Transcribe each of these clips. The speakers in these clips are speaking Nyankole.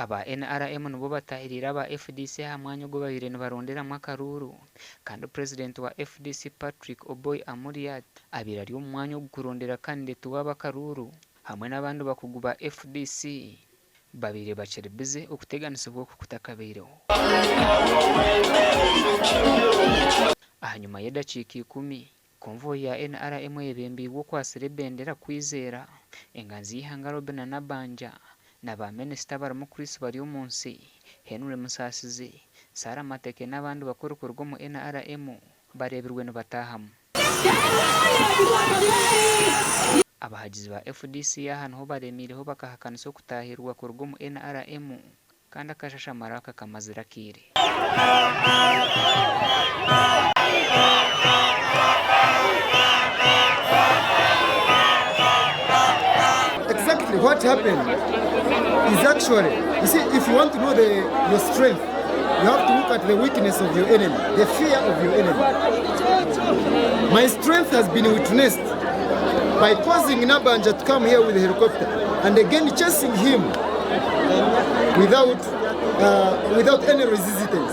Aba NRM nibo bataahiriire aba FDC aha mwanya ogu babaire nibaronderamu akaruuru kandi Purezidenti wa FDC Patrick Oboi Amuriat abaire ari omu mwanya ogu kurondera kandideti waabo akaruuru hamwe n'abandi bakugu ba FDC babaire bakiri bize okuteganisibwa oku kutakabaireho. Ahanyima y'edakiika ikumi, Konvoyi ya NRM eyebembeirwe okwatsire ebendera Kwizera, enganzi y'eihanga Robinah Nabbanja na ba minisita abarimu Chris Baryomunsi, Henry Musasizi, Sarah Mateke n'abandi bakuru kuruga omu NRM bareebirwe nibataahamu. Abahagizi ba FDC aha niho baremiireho bakahakanisa okutaahirwa kuruga omu NRM Kandi akashashamaro aka kamazire akaire. Exactly what happened is actually, you see, if you want to know the, your strength, you have to look at the weakness of your enemy, the fear of your enemy. My strength has been witnessed by causing Nabanja to come here with a helicopter and again chasing him without, uh, without any resistance.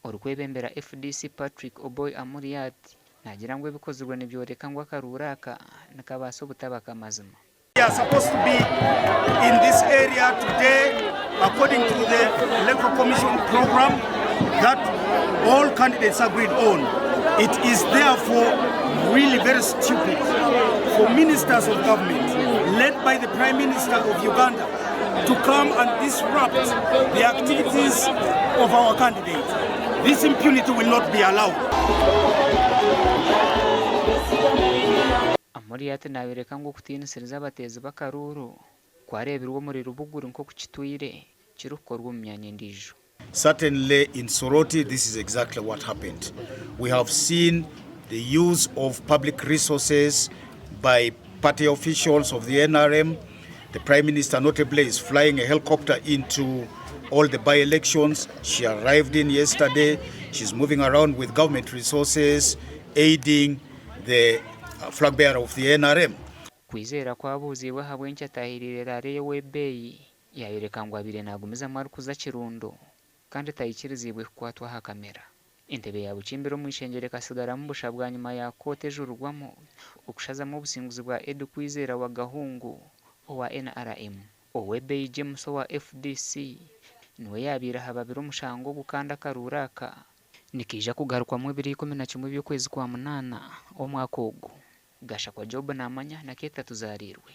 Orikwebembera FDC Patrick Oboi Amuriat naagira ngu ebikozirwe nibyoreka ngu akaruuru aka nikabaasa obutaba ak'amazima. We are supposed to be in this area today according to the Electoral Commission program that all candidates agreed on. It is therefore really very stupid for ministers of government led by the Prime Minister of Uganda to come and disrupt the activities of our candidate. This impunity will not be allowed. Amuriat naayoreka ngu okutiinisiriza abateezi b'akaruuru kwareebirwe omuri Rubuguri nk'oku kitwire kirikukorwa omu myanya endiijo. Certainly in Soroti this is exactly what happened. We have seen the use of public resources by party officials of the NRM. The Prime Minister notably is flying a helicopter into all the by-elections. She arrived in yesterday. She's moving around with government resources, aiding the flag bearer of the NRM. Kwizera ku abuuziibwe ahabw'enki ataahiriire raare y'ow'ebeeyi, yaayoreka ngu abaire naagumizamu arikuza Kirundo kandi taikiriziibwe kukwatwa aha kamera. Entebe ya Bukimbiri omu ishengyero ekatsigaramu busha bwanyima ya kooti ejurirwamu okushazamu obusinguzi bwa Eddie Kwizera Wagahungu owa NRM. Ow'ebeeyi James owa FDC niwe yaabaire ahababire omushango ogu kandi akaruuru aka nikaija kugarukwamu ebiro 11 by'okwezi kwa munaana omwaka ogu. Gashakwa Job Namanya na Keita Tuzaariirwe.